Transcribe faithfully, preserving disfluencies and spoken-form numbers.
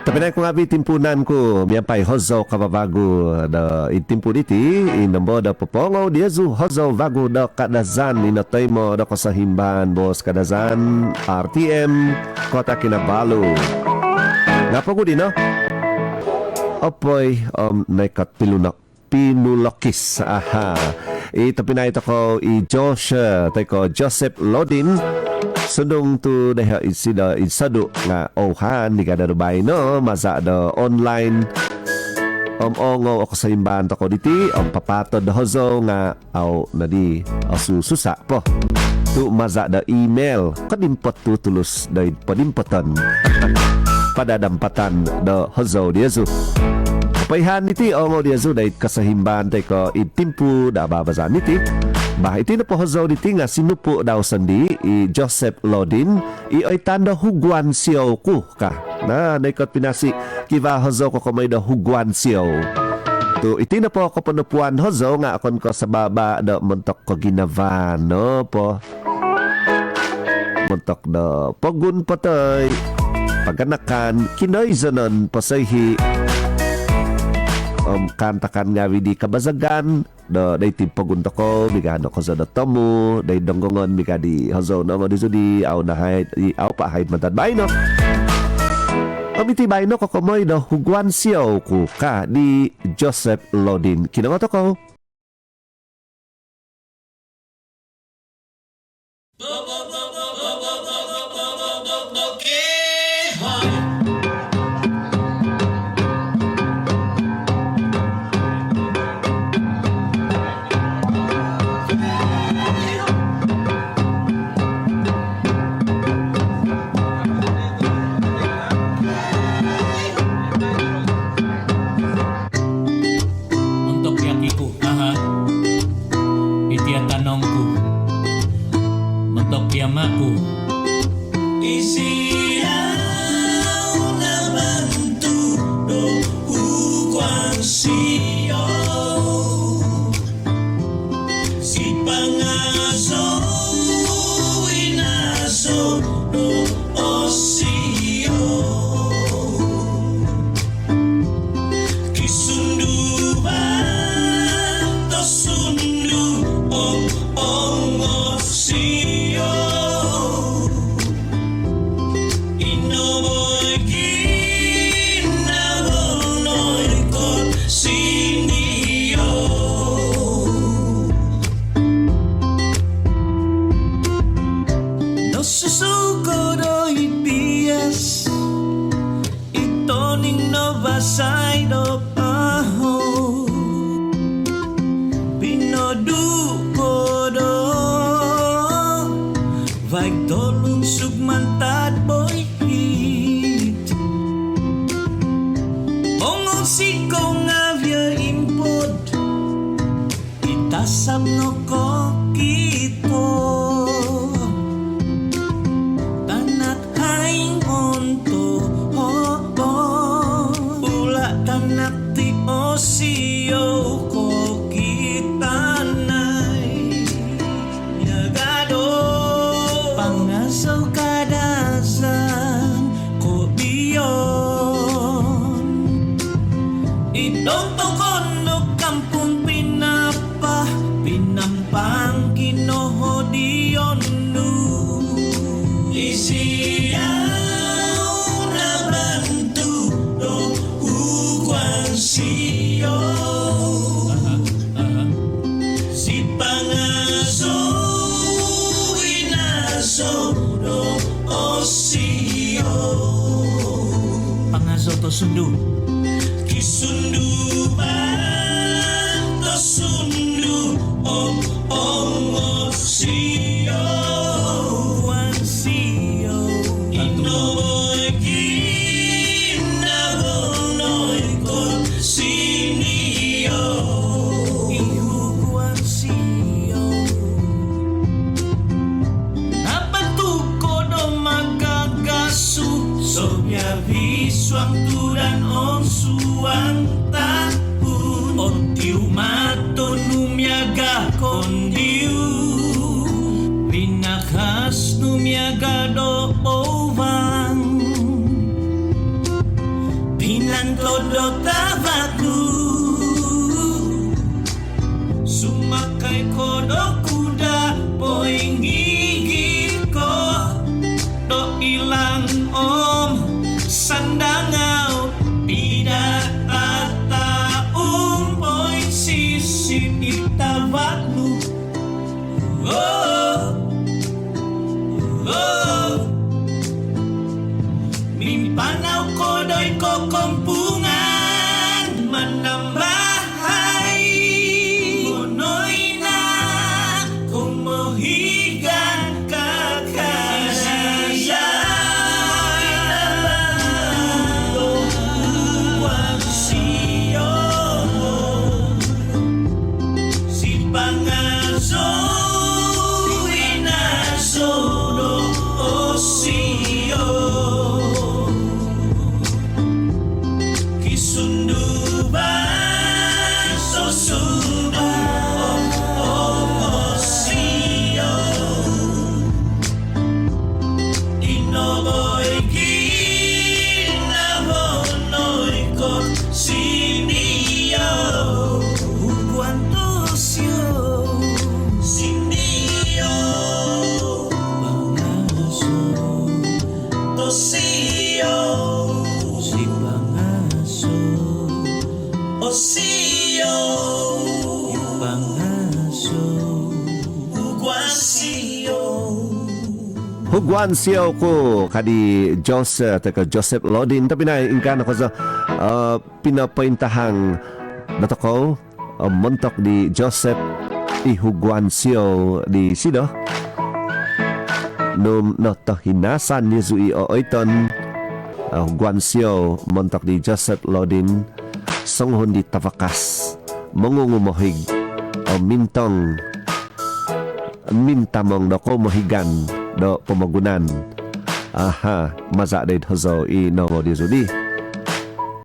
Tobpinai ku ngaavi', timpuunan ku miampai hozou kavavagu do id timpu diti, i nombo do popoongou diozu hozou vagu do Kadazan i notoimo do kosohimbaan boos Kadazan R T M Kota Kinabalu. Nga' poguhu dino, opoi om noikot pilunok pinulokis. Aha. I tobpinai tokou i Josh, eh, toi ko Joseph Lodin. Sundung tu' doiho' isido id sodu' nga' ouhan miaga' do baino maza' do online. Om oongou o kosohimbaan tokou diti om papaatod do hozou nga' au' nodi osususa' po. Tu' maza' do email, kodimpot tu' tulus doid podimpoton. Padadampatan do hozou diozu. Poihaan iti oongou diozu doid kosohimbaan toi ko' id timpu do abaabazan iti. Bah, iti nopo hozou diti nga' sinupu' dau sondii', i Joseph Lodin, i oitan do Huguan Siou Ku ka. Na, noikot pinasi, kivaa hozou kokomoi do Huguan Siou. Tu' iti nopo koponopuan hozou nga' okon ko' sababa' do montok koginavaan nopo. Montok do pogun po toi paganakan, kinoizonon po soihi'. Om kaantakan ngaavi' di kabazagan do doiti pogun tokou, miaga' no kozo do tomu doid donggongon, miaga' di hozou noongou diozu di au' nahaid, i au' pahaid mantad baino. Om iti baino kokomoi do Huguan Siou Ku ka di Joseph Lodin. Kinongoo tokou. Montok i aki ku, aha. Iti o tanong ku. Montok i ama ku. Isiau nabantu do Huguan Siou. Si pangazou i nazou do osio. Kisundu ba tosundu om ongosio. Ino boi kinabanoi kot sinio. Nosusu ko do i bias. I toning no vasai do paho. Pinodu ko do vaig tolun sugmantad boihit. Ongosiko ngavia impod. I tasab no kokito. Tanak haing onto hopo. Ula tanak ti osio kokitanai. Miaga do pangazou Kadazan kobion. Id otokon do kampung Pinapah, Pinampang kinohodion nu. Isiau nabantu do Huguan Siou. Aha, aha. Si pangazou i nazou do osio. Pangazou tosundu. Kisundu ba tosundu om ongosio. Huguan Siou. Ino boi kinabanoi kot sinio. I Huguan Siou. Nabantu ko do magagasu, sobiabi suang tudan om suang tahun. Otiu mato nu miaga kondiu, pinakas nu miaga do ouvang. Todo tavatu sumakai ko do kuda poingigit ko do ilang om sandangau tidak tata umpoi sisi tavatu. Oh, oh. Mimpanau ko doi kokompungan manambahai. Monoina ko mohigan kakazaya. Kinabalu do uang sio. Si pangaso inaso do osio. Kisunduban sosuban o osio. Inoboi kinabonoi ko sinio. Huguan tosio. Sinio. Pangaso. Tosio. Si pangaso. Osio. Pangaso. Huguan sio. Huguan sio ku ka di Joseph, toi ko Joseph Lodin, tapi na ingkaa no kozo, eh, pinopointahang do tokou, eh, montok di Joseph i huguan sio disido. Nung notohinasan diozu i ooiton, eh, huguan sio montok di Joseph Lodin, songuhun di tavakas, mongungumohig, eh, mintong mintamong do komohigan do pomogunan. Aha, maza doid hozou i nomo diozu di.